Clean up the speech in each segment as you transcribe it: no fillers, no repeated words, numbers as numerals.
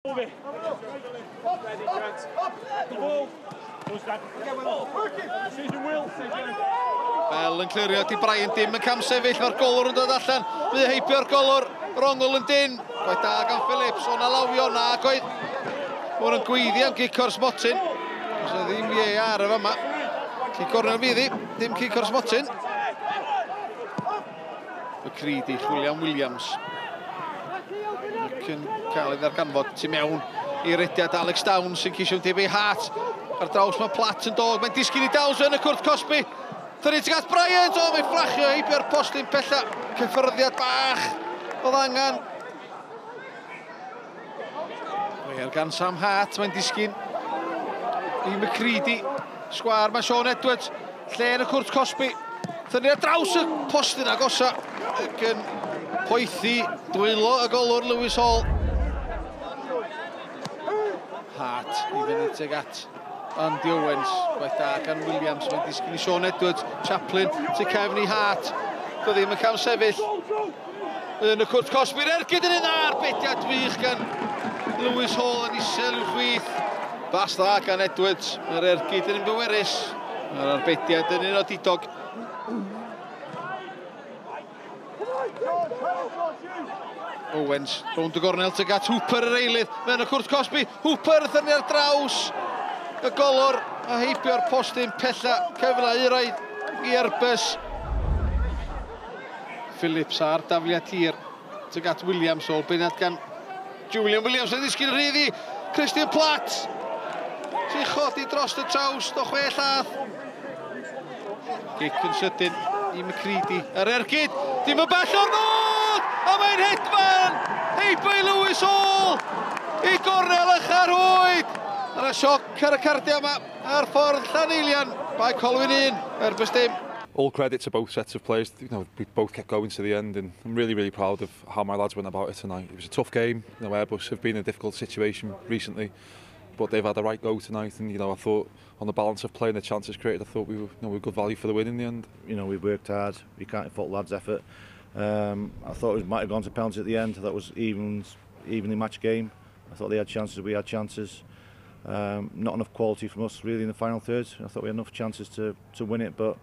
Up, up, up, the ball. Bell yn clirio di Brian dim yn camsefyll, mae'r golwr yn dod allan, fydd heibio'r golwr, Rongl yn dyn, gwaith da gan Phillips, o'na lawio, na oedd. Mwyn yn gweiddi am gic o'r smotyn. Os yna ddim VAR y fama. Cic gornel fydd hi, dim cic o'r smotyn. McCready, William Williams. Ac yn cael ei ddarganfod tu mewn i rediad Alex Downs sy'n ceisio mynd i Hart. Ar draws mae Platt yn dod, mae'n disgyn i Downs yn y cwrt cosbi. Thynnu tuag at Bryant, o, mae'n fflachio heibio'r postyn pella. Cyffyrddiad bach oedd angen. Mae gan Sam Hart, mae'n disgyn i McCready. Sgwar mae Sean Edwards, lle yn y cwrt cosbi. Thynnu ar draws y postyn agosa ac yn poethi dwylo y golwr Lewis Hall. Hart i fyny tuag at Andy Owens, gwaith da gan Williams, mae'n disgyn i Sean Edwards, Chaplin, tu cefn i Hart, do ddim yn cam sefyll. Yn y cwrt cosbi'r ergyd yn un arbediad wych gan Lewis Hall yn isel i'w chwith. Bas dda gan Edwards, mae'r ergyd yn un bwerus, mae'r arbediad yn un odidog. Owens, rownd y gornel tuag at Hooper yr eilydd, mewn y cwrt cosbi, Hooper yn thynnu ar draws y golwr a heibio'r postyn pella, cyfle euraidd i Airbus. Phillips ar dafliad hir tuag at Williams, ôl beirniad gan Julian Williams yn ddisgyn rhydd i Christian Platt sy'n chodi dros y trawst o 6 llath. Gic yn sydyn i McCready, yr ergyd, dim yn bell o'r nod! A mae'n hedfan! Heibio i Lewis Hall! I gornel ycha'r rhwyd! Yna sioc ar y cardiau yma ar ffordd Llaneilian. Bae Colwyn 1, Airbus dim. All credit to both sets of players. You know, we both kept going to the end, and I'm really, really proud of how my lads went about it tonight. It was a tough game. You know, Airbus have been in a difficult situation recently, but they've had the right go tonight. And you know, I thought on the balance of play and the chances created, I thought we were, you know, we were good value for the win in the end. You know, we've worked hard. We can't fault lads' effort. I thought it might have gone to penalty at the end. I thought it was evenly matched game. I thought they had chances, we had chances. Not enough quality from us really in the final third. I thought we had enough chances to win it, but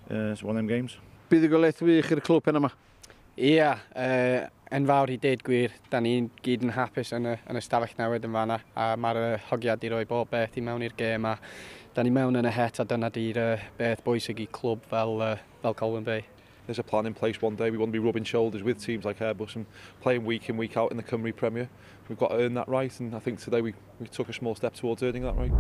it's one of them games. Buddugoliaeth wych i'r clwb heno yma. Ia, enfawr i deud gwir. Da ni'n gyd yn hapus yn y stafell newid yn fanna, a mae'r hogiad i roi bob beth i mewn i'r gêm, a da ni mewn yn y het, a dyna di'r beth bwysig i clwb fel Colwyn Bay. There's a plan in place one day. We want to be rubbing shoulders with teams like Airbus and playing week in, week out in the Cymru Premier. We've got to earn that right, and I think today we took a small step towards earning that right.